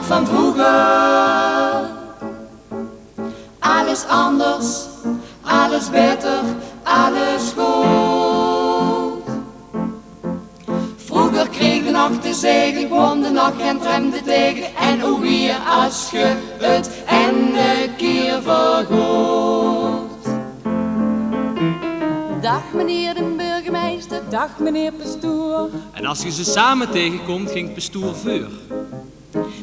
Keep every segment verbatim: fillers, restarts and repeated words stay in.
van vroeger. Alles anders, alles beter, alles good. Vroeger kreeg de nog te zege, kwam de nog gen vremde tege. En o wie as ge het en de kier vergoot. Dag meneer de burgemeister, dag meneer pastoor. En as ge ze same tegekomt, ging pastoor veur.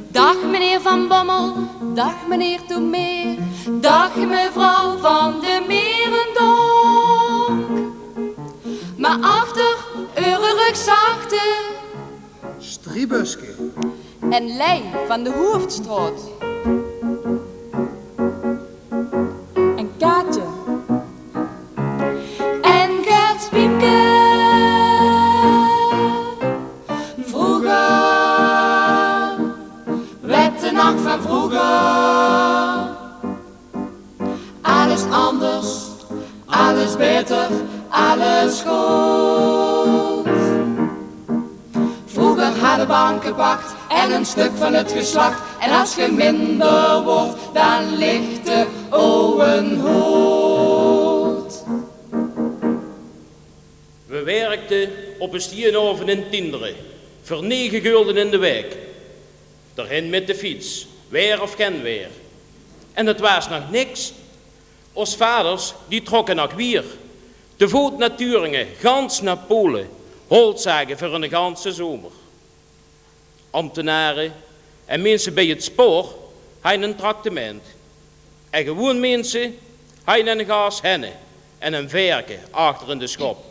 Dag meneer Van Bommel, dag meneer Toemeer, dag mevrouw Van de Mierendonk. Maar achter eure rug zachte Striebuske en Lei van de Hoofdstraat. En Kaatje. En Gert Piepke. Vroeger. Wet de nacht van vroeger. Alles anders. Alles beter. Alles goed. Vroeger hadde banke pacht en een stuk van het geslacht. En as ge minder wordt, dan ligt de ouwen hoed. We werkten op een stieënhoven in Tienderen voor negen gulden in de week. Derhin met de fiets, weer of gen weer. En dat waas nog niks. Os vaders, die trokken nog wier. Te voet naar Turingen, gans naar Polen. Holtzagen voor een ganse zomer. Ambtenaren en minse bij het spoor hadden een traktement. En gewoon minse hadden een gaas henne en een verke achter in de schop.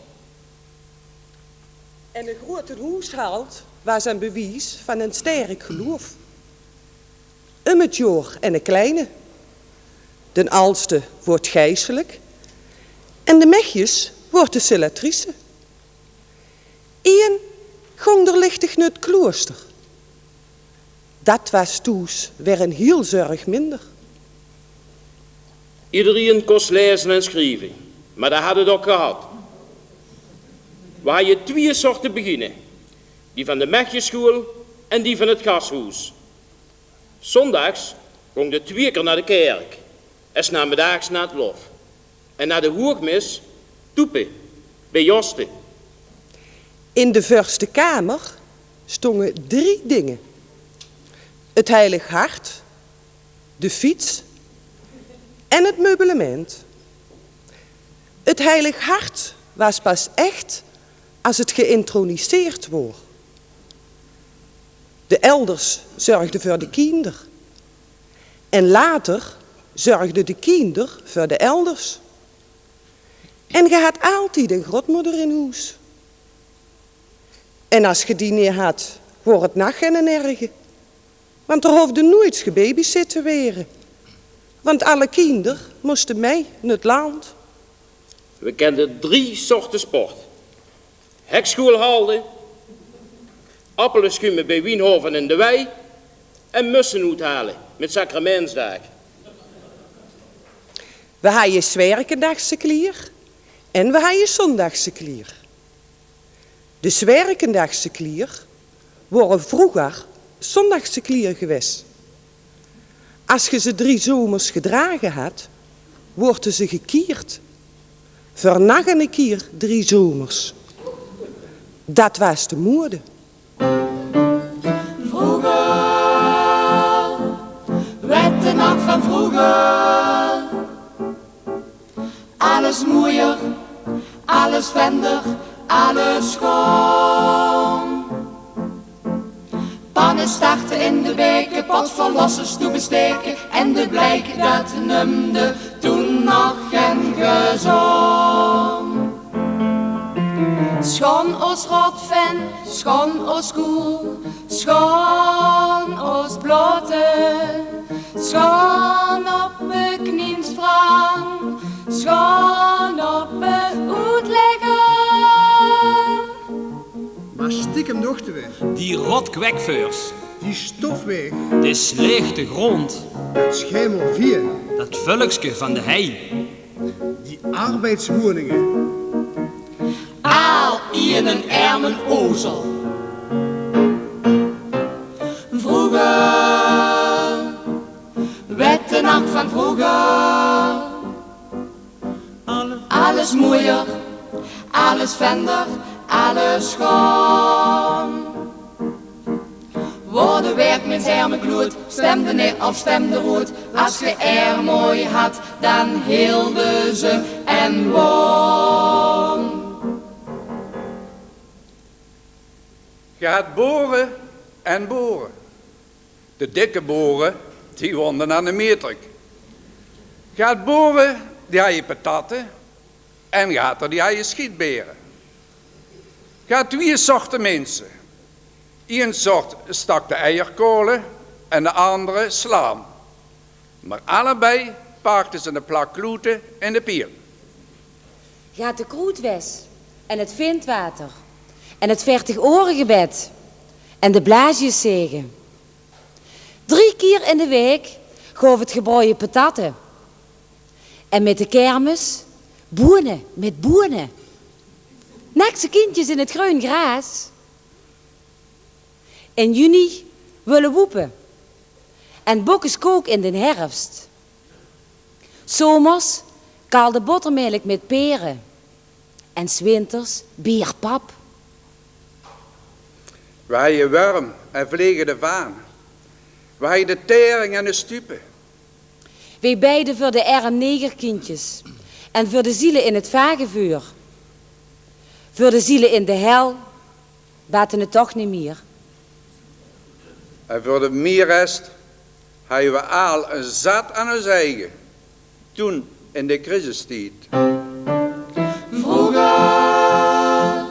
En een grote hoeshaald waas een bewies van een sterk geloof. Um het joor en een kleine. Den alste wordt geiselijk en de mechjes wordt de sellatrice. Ien gong der lichtig nut klooster. Dat waas toes weer een hiel zörg minder. Iedereen kos lezen en schrijven, maar dat had het ook gehad. We hadden twee soorten beginnen, die van de mechjeschool en die van het gashoes. Zondags gong de twee keer naar de kerk en 's namiddags naar het lof. En na de hoogmis toepe bij Joste. In de verste kamer stongen drie dingen. Het Heilig Hart, de fiets en het meublement. Het Heilig Hart waas pas echt as het geïntroniseerd woor. De elders zörgden veur de kiender. En later zörgden de kiender veur de elders. En ge had altied een grotmoeder in hoes. En as ge die neer had, woor het nach en erge. Want er hoofde noeits gebabysit te were. Want alle kiender mosten mei nut land. We kenden drie soorten sport. Hekschool halde, appelen schumen bij Wienhoven in de wei en mussen oethalen met sacramentsdaag. We hadden zwerkendagse klier en we hadden zondagse klier. De zwerkendagse klier woren vroeger zondagse klier gewaes. As ge ze drie zomers gedragen had, woorten ze gekierd. Veur nach en kier drie zomers. Dat waas de moede. Vroeger, wet de nacht van vroeger. Alles moeier, alles vender, alles schoon. Pannen starten in de beke, pot vol losse stoe besteken en de bleik, dat numde toen nog gen gezond. Schoon os rotven, schoon os koel, schoon os blote, schoon op de kniensvrank, schoon op de oetleggen. Maar stiekem dochten we. Die rotkwekveurs. Die stofweeg. De slechte grond. Het schemelvier. Dat vulkske van de hei. Die arbeidswoningen. Aal ien ermen ozel. Vroeger Mins erme kloot, stemde neer of stemde rood. As ge er mooi had, dan hilde ze en won. Ge had bore en bore. De dikke bore, die woonde aan de Meetrik. Ge had bore, die haje petatte. En ge had er die haje schietbere. Ge had twieë sorte minse. Ien sort stak de eierkole en de andere slaam. Maar allebei pakte ze de plak kloete in de piel. Ge had de kroetwes en het vintwater en het veertig-oregebed en de blaasjeszege. Drie kier in de week gaof het gebroeie petatte. En mit de kermis boene mit boene. Nekse kindjes in het greun graas. In juni wulle woepe. En bokkes kook in den herfst. 's Zomers kalde bottermelk mit pere. En 's winters bierpap. Wae je wurm en vlegende vaan. Wae je de tering en de stupe. Weej beide veur de erm negerkindjes en veur de ziele in het vagevuur. Veur de ziele in de hel baten het toch nie mier. En veur de mierest haje we aal een zat aan us eige, toen in de crisistied. Vroeger,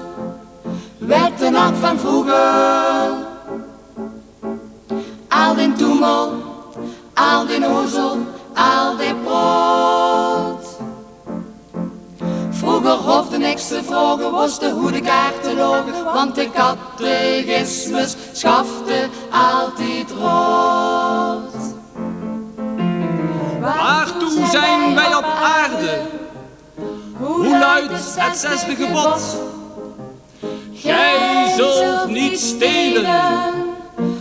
wette nog van vroeger. Aal den toemel, aal den ozel, aal de proot. Vroeger hofde niks te vroge, woste hoe de kaarte loge, want de catechismus schafte altied rood. Waartoe zijn wij op aarde? Hoe luidt het zesde gebod? Gij zult niet stelen.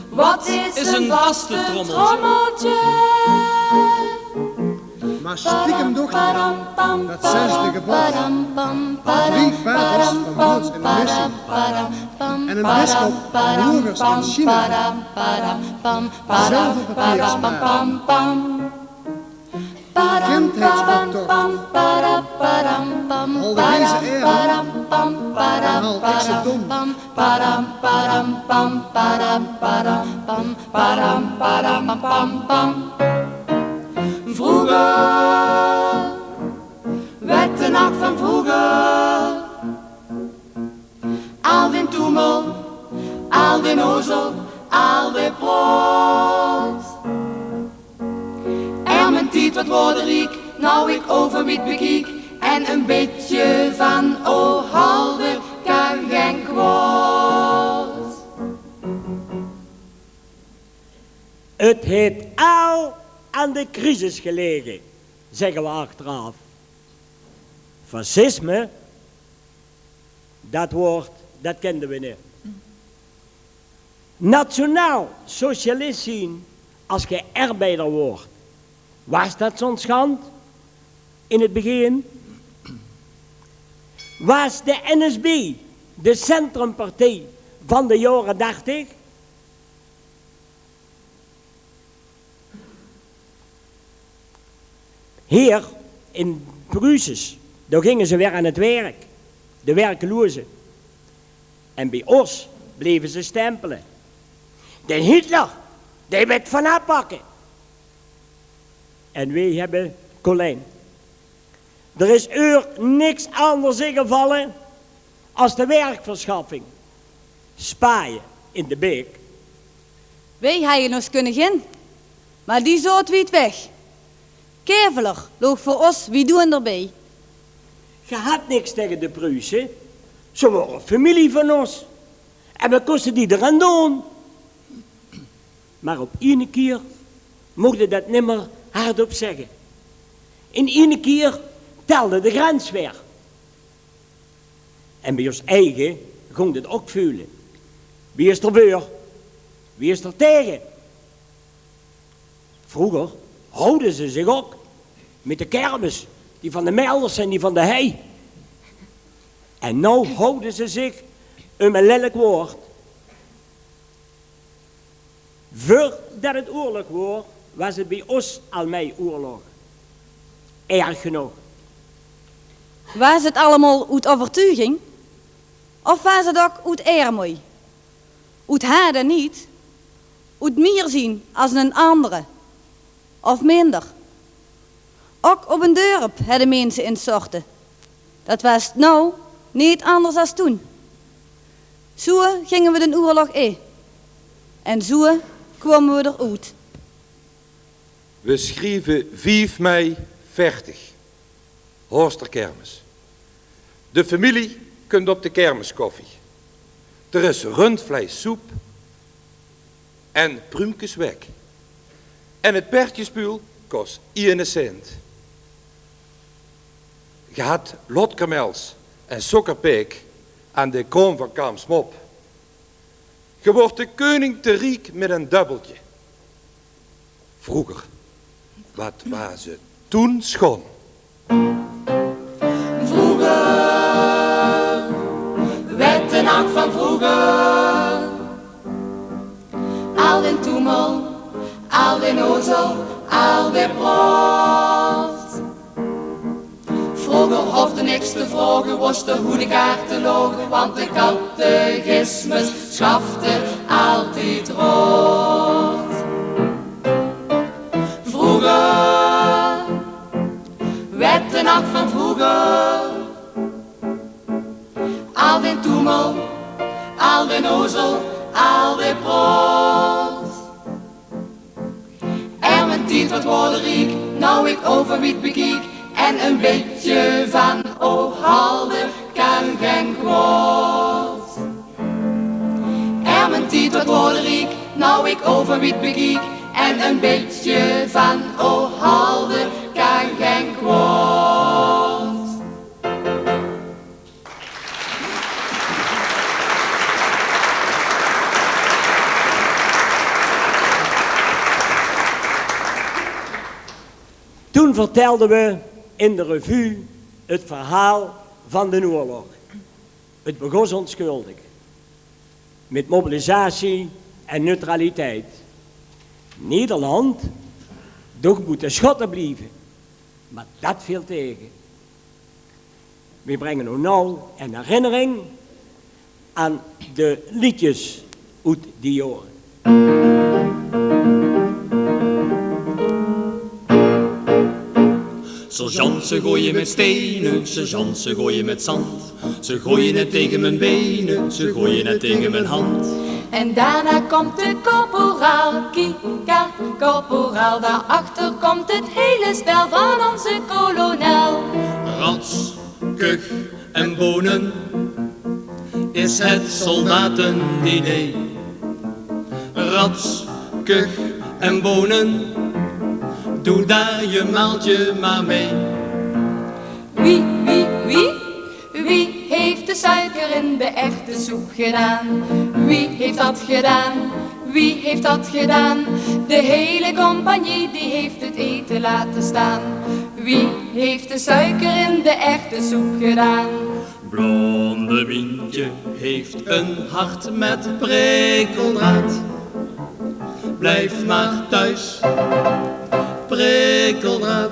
Wat is een vaste trommeltje? Maar stiekem toch niet. Dat zesde gebod. Drie paters van Lourdes in Missy. En een bisschop van Lourdes in China. Zilverpapiersmaat. Kindheidsoptocht. Al de reize erm. En al extra dom. Vroeger, wette nog van vroeger. Aal den toemel, aal den ozel, aal de proot. Erm en tied, wat woorde riek, now ik over miet bekiek. En een bietje van o halde kan gen kwaod. Het heet aal aan de crisis gelegen, zeggen we achteraf. Fascisme, dat woord, dat kenden we niet. Nationaal socialist zien als ge arbeider woort. Waas dat zo'n schand in het begin? Waas de N S B de centrumpartij van de jaren dertig? Hier in Pruses, daar gingen ze weer aan het werk, de werkelozen. En bij os bleven ze stempelen. De Hitler, die werd van aanpakken. En wij hebben Colijn. Er is eur niks anders ingevallen als de werkverschaffing. Spaaien in de beek. Wij hajen os koningin, maar die zoot wiet weg. Keveler loog voor os wie doen erbij. Ge had niks tegen de Pruisen. Ze waren familie van os. En we kosten die eraan doen. Maar op ene kier mocht je dat nimmer hardop zeggen. In ene kier telde de grens weer. En bij os eigen gong dit ook veulen. Wie is er veur? Wie is er tegen? Vroeger houden ze zich ook met de kermis, die van de melders en die van de hei. En nou houden ze zich um een lelijk woord. Veurdet 't oorlog woor, waas 't bie ós al mei oorlog. Erg genóg. Waas 't allemaol oet euvertuuging? Of waas 't ok oet ermoei? Oet hade neet? Oet mier zien as 'nen andere? Of minder? Ok op 'n dörp hedde minse insorte. Dat waas now neet anders as toen. Zoe ginge we den oorlog in. En zoe kwome we d'r oet. We schrieve vief mei veertig. Horster kermis. De femilie kunt op de kermiskoffie. D'r is rundvleissoep en pruumkeswek. En 't pertjespuul kos iene cent. Ge had lotkermels en sokkerpeek aan de kroon van Kamsmop. Ge woort de keuning te riek mit ein dubbeltje. Vroeger, wat waas 't toen schoon. Vroeger, wette nach van vroeger. Al den toemel, al den ozel, al de proot. Vroeger hofde niks te vroge, woste hoe de kaarte loge, want de catechismus schafte altied rood. Vroeger, wette nach van vroeger. Al den toemel, al den ozel, al de proot. Ermentied, wat woorde riek, now ik Overwiet bekiek. En een bietje van Ohalde kan gen kwaod. Ermentied, wat woorde riek, now ik Overwiet bekiek. En een bietje van Ohalde kan gen kwaod. Toen vertelde we in de revue 't verhaal van den oorlog. 't Begós ónskuldig, mit mobilisatie en neutraliteit. Nederland, doch mót de schotte blieve. Mer dat veel tege. We bringe ow now 'n herinnering aan de liedjes oet die jaore. Sergeant, ze gooien met stenen, sergeant, ze gooien met zand. Ze gooien het tegen mijn benen, ze gooien het tegen mijn hand. En daarna komt de korporaal, kika, korporaal. Daarachter komt het hele stel van onze kolonel. Rats, kuch en bonen is het soldatendiner. Rats, kuch en bonen, doe daar je maaltje maar mee. Wie, wie, wie? Wie heeft de suiker in de erwtensoep gedaan? Wie heeft dat gedaan? Wie heeft dat gedaan? De hele compagnie die heeft het eten laten staan. Wie heeft de suiker in de erwtensoep gedaan? Blondemientje heeft een hart met prikkeldraad. Blijf maar thuis, prikkeldraad.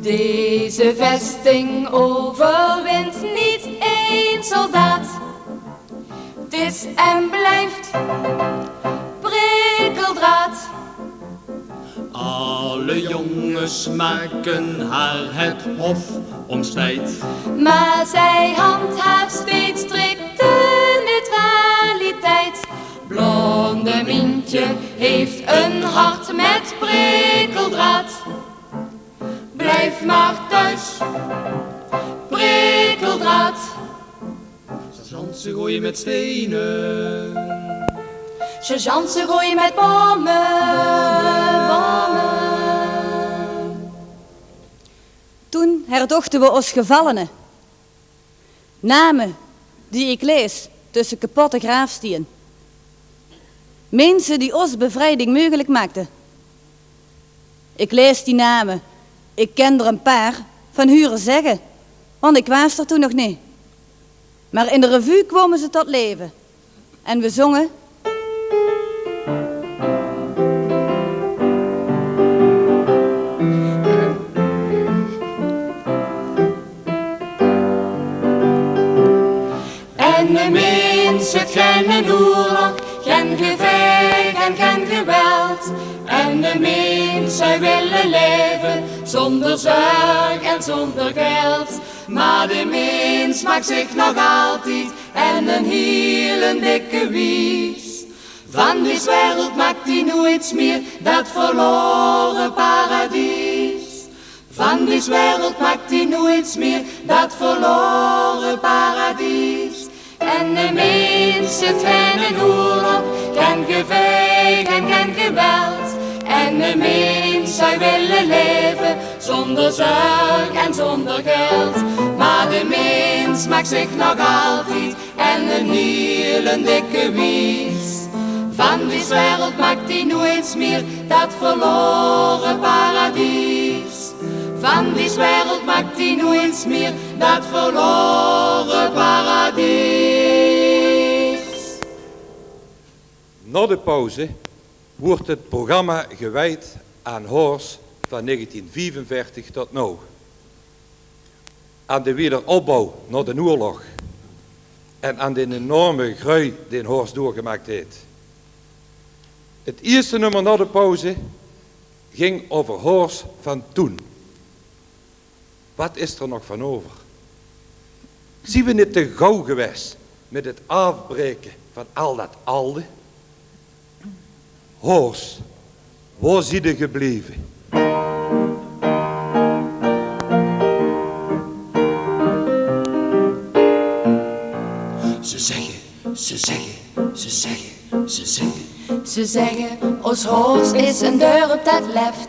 Deze vesting overwint niet één soldaat. 't Is en blijft prikkeldraad. Alle jongens maken haar het hof om spijt. Maar zij handhaaft steeds strikte neutraliteit. Blondemientje heeft een hart met prikkeldraad. Blijf maar thuis, prikkeldraad. Sergeant, ze gooien met stenen. Sergeant, ze gooien met bommen, bommen. Toen herdochten we os gevallene. Name die ik lees tussen kepotte graafstien. Minse die os bevrijding meugelik maakde. Ik lees die name, ik ken d'r een paar van hure zegge, want ik waas d'r toen nog neet. Maar in de revue kwome ze tot leve en we zonge. Geveeg en gen geweld. En de mins zou wille leve zonder zörg en zonder geld. Maar de mins maakt zich nog altied en een hiele dikke wies. Van deze wereld maakt hij nooit meer dat verloren paradies. Van deze wereld maakt hij nooit meer dat verloren paradies. En de mins zit in een oorlog, gen geveeg en gen geweld. En de mins zou willen leven zonder zorg en zonder geld. Maar de mins maakt zich nog altijd en een hiele dikke wies. Van deze wereld maakt hij nooit meer dat verloren paradies. Van deze wereld maakt hij nooit meer dat verloren paradies. Na de pauze wordt het programma gewijd aan Horst van negentien vierenveertig tot nou. Aan de wederopbouw na de oorlog en aan de enorme groei die Horst doorgemaakt heeft. Het eerste nummer na de pauze ging over Horst van toen. Wat is er nog van over? Zien we niet te gauw geweest met het afbreken van al dat alde? Horst, waar ziede gebleven? Ze zeggen, ze zeggen, ze zeggen, ze zeggen. Ze zeggen, os Horst is een dorp dat left,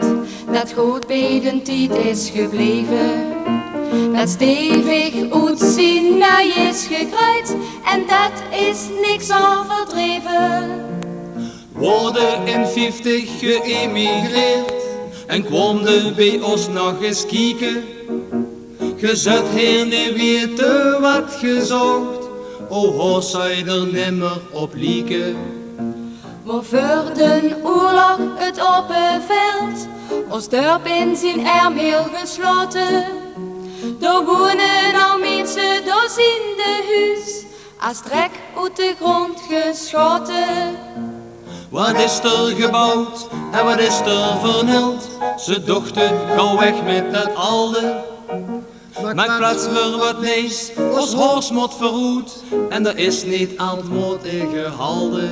dat goed bij den tied is gebleven. Dat stevig oet zien nui is gegroeid en dat is niks overdreven. Worden in vieftig geëmigreerd en kwam de bij os nog eens kieken. Ge zult hier niet weten wat ge zocht, o Horst zou er nimmer op lieken. Wo veur den oorlog het open veld, os dorp in zien erm heel gesloten. Daar wonen al mensen, daar zien de huis as drek oet de grond geschoten. Wat is er gebouwd en wat is er vernield? Ze dochten gauw weg met dat alde. Maak plaats voor wat nees, os Horst moet veroet. En er is niet aan het mote gehalde.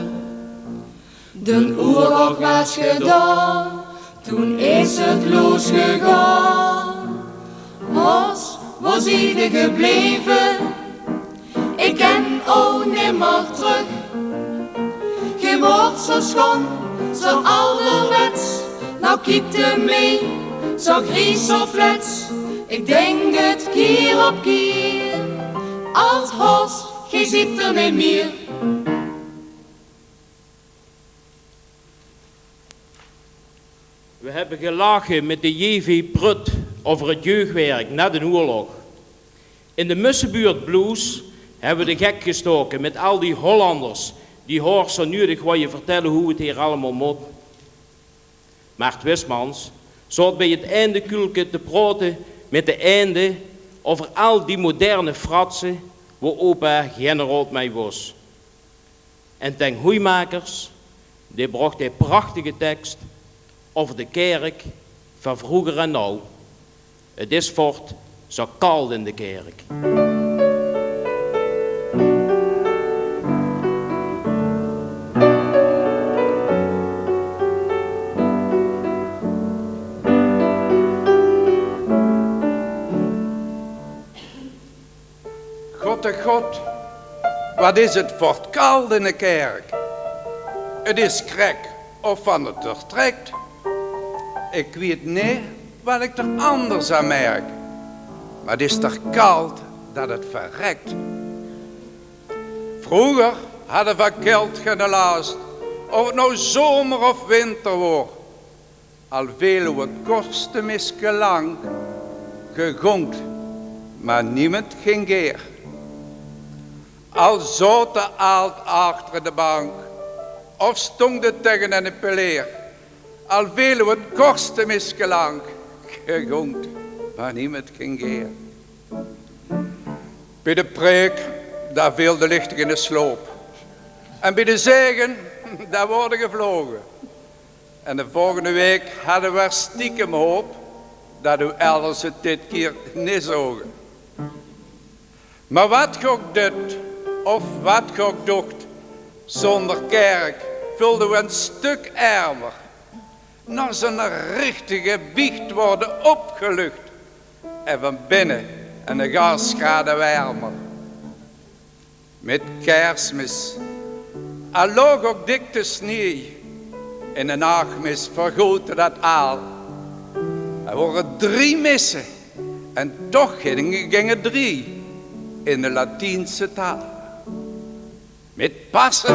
Den oorlog was gedaan, toen is het losgegaan. Horst, waar ziede gebleven? Ik ken ow nimmer terug. Ge wordt zo schoon, zo alderwets. Nou kiek de mee, zo gries, zo flets. Ik denk het kier op kier. Ald Horst, ge ziet er niet meer. We hebben gelachen met de J V Prut over het jeugdwerk na den oorlog. In de Mussenbuurt Blues hebben we de gek gestoken met al die Hollanders die Horst zo nudig woeje vertellen hoe het hier allemaal moet. Mart Wismans zat bij het eindekuulke te praten met de einde over al die moderne fratsen wo opa generaal mee was. En Teng Hoeimakers, die brocht de prachtige tekst over de kerk van vroeger en nou. Het is vort zo kald in de kerk. God, de God, wat is het vort kald in de kerk. Het is krek of van het er trekt. Ik weet niet wat ik er anders aan merk. Maar het is toch kald dat het verrekt. Vroeger hadden we keld gene last, of het nou zomer of winter woor. Al veel oor het korstemiske lank, gegonkt, maar niemand ging geer. Al zote aald achter de bank, of stongde tegen een peleer. Al veel oor het korstemiske lank, gegonkt, maar niemand ging geer. Bij de preek, daar veel de lichtige in de sloop. En bij de zegen, Dao woorte gevloge. En de volgende waek hadde v'r stiekem hoop dat ow elders 't dit kier neet zoge. Mer wat ge ok dut, of wat ge ok docht, zónger kerk veulde v'r 'n stök ermer. Nao zo'n richtige biecht woorte opgelucht en van binne 'n gans grade wermer. Mit Kersmis, al loog ok dik de snie, in de nachmis vergote dat aal. D'r wore drie misse en toch ginge, ginge drie in de Latiense taal. Mit Passe,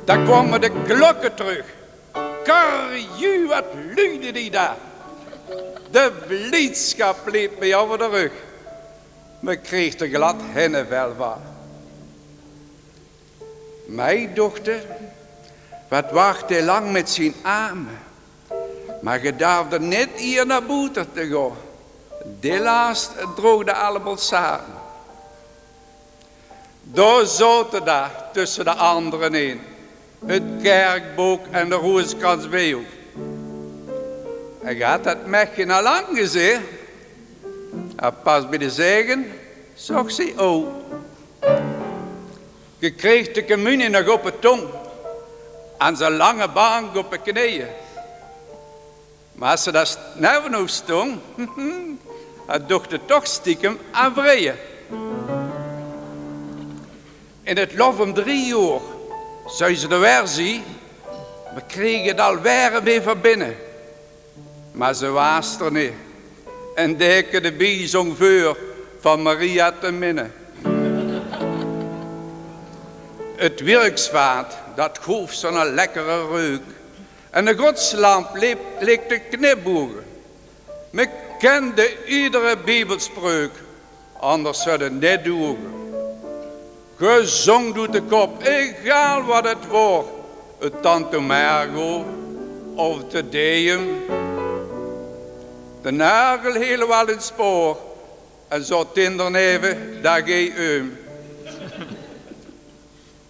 dao kwome de klokke trök. Karju, wat luide die dao! De bliedschap leep mej euver de rug. Me kreeg d'r glad hinnevel van. Mej dochte, wat wacht d'r lang mit zien ame. Mer ge darfde neet ier nao boete te gaon. Die last droogde allemaol same. Dao zote dao tösse de andere in 't kerkbook en de rooskrans bie ow. En ge had dat mechje al lang gezeen, en pas bie de zegen zoog ze ow. Ge kreeg de communie nog op de tong, aan zo'n lange bank op de knieje. Mer as ze dao s-, neve ow stong, docht ge toch stiekem aan vrieje. In 't lof om drie oer zag ze d'r weer zie, me kreeg 't al weer weer van binne. Mer ze waas d'r neet. En deke de bie zong veur van Maria te minne. 't Wirksvaat, dat goof zo'n lekkere reuk. En de godslamp leek, leek te knipoge. Me kende iedere bibelspreuk, anders zou 't neet doge. Ge zongde oet de kop, egaal wat 't woor, 't Tantum Ergo of 't Te Deum. De nagel hiel waal in 't spoor en zoot d'r neve, dao gei eum.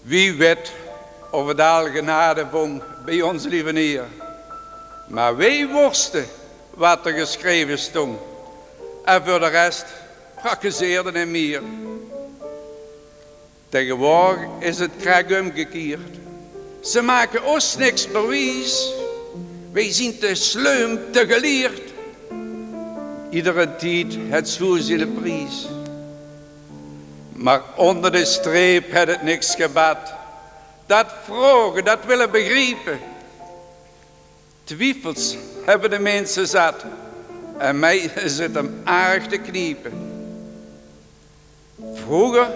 Wie wit of 't al genade vong bie ózze lieve Heer. Mer weej woste wat d'r gesjreve stóng. En veur de rest prakkezeerde neet mier. Taegewoordig is 't krek umgekierd. Ze make ós niks perwies. Weej zien te sleum, te gelierd. Iedere tied het zoe ziene pries. Mer ónder de streep het 't niks gebaat. Dat vraoge, dat wille begriepe. Twiefels hebbe de minse zat. En mej zit 'm aardig te kniepe. Vreuger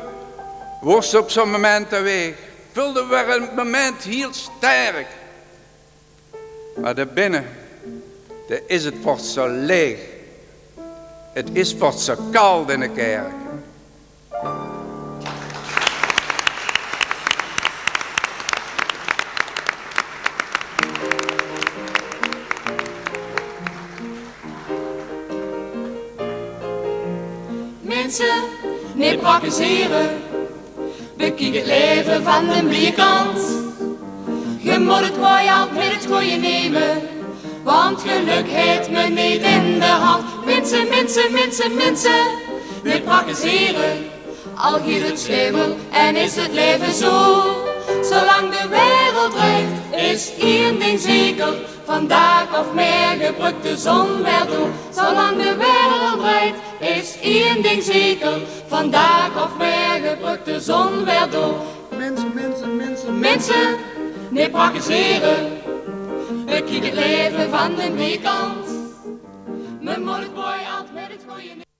woors se op zoe'n moment aweeg. Veulde v'r 't moment hiel sterk. Mer dao binne, dao is 't vort zoe leeg. 't Is vort zoe kald in de kerk. Minse, neet prakkezere. Bekiek 't laeve van de bieëkant. Ge mót 't kwaoj altied mit 't gooj neme, want gelök het me neet in de hand. Minse, minse, minse, minse, neet prakkezere. Al giet 't sjèvel en is 't laeve zoe. Zoelang de wereld drejt, is ein ding zeker. Vandaag of merge bruk de zon weer door. Zoelang de wereld drejt, is ein ding zeker. Vandaag of merge bruk de zon weer door. Minse, minse, minse, minse, neet prakkezere. Bekiek 't laeve van de bieëkant. Me mót 't kwaoj altied mit 't gooj